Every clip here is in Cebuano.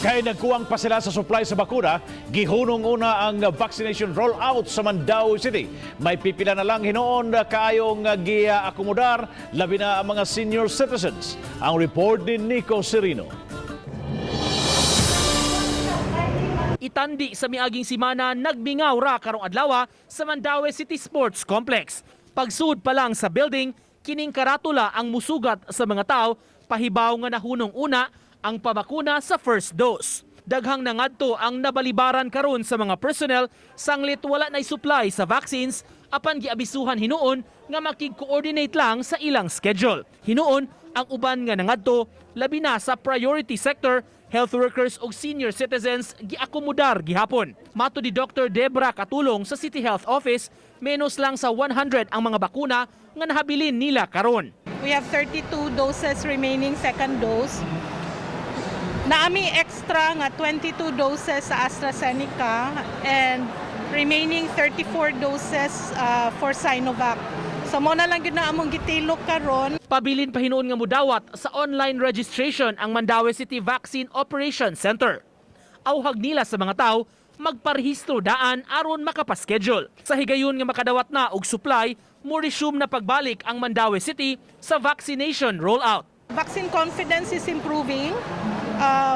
Kay nagkuwang pa sila sa supply sa bakuna, gihunong una ang vaccination rollout sa Mandaue City. May pipila na lang hinuon kaayong giakomodar, labi na ang mga senior citizens. Ang report ni Nico Serino. Itandi sa miaging simana, nagbingaw ra karong adlaw sa Mandaue City Sports Complex. Pagsud pa lang sa building, kining karatula ang musugat sa mga tao, pahibaw nga nahunong una ang pabakuna sa first dose. Daghang nangadto ang nabalibaran karon sa mga personnel sanglit wala nay supply sa vaccines, apan giabisuhan hinuon nga makig-coordinate lang sa ilang schedule. Hinuon ang uban nga nangadto, labi na sa priority sector, health workers ug senior citizens, giakomodar gihapon. Matud ni Dr. Debra Katulong sa City Health Office, menos lang sa 100 ang mga bakuna nga nahabilin nila karon. We have 32 doses remaining second dose. Naa mi extra nga 22 doses sa AstraZeneca and remaining 34 doses for Sinovac. So mao na lang gyud na among gitilok karon. Pabilin pa hinuon nga mudawat sa online registration ang Mandaue City Vaccine Operations Center. Awhag nila sa mga tao magparehistro daan aron makapaschedule. Sa higayon nga makadawat na og supply, mo resume na pagbalik ang Mandaue City sa vaccination rollout. Vaccine confidence is improving.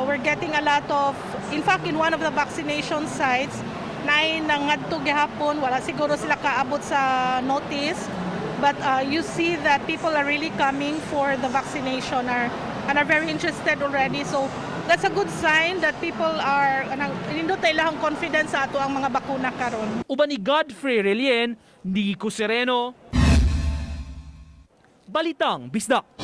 We're getting a lot of, in fact, in one of the vaccination sites, naay nangadto gihapon, wala siguro sila kaabot sa notice. But you see that people are really coming for the vaccination and are very interested already. So that's a good sign that people are, nindot na ilahang confidence sa atoang mga bakuna karon. Uban ni Godfrey Relien, Nico Sereno, Balitang Bisdak.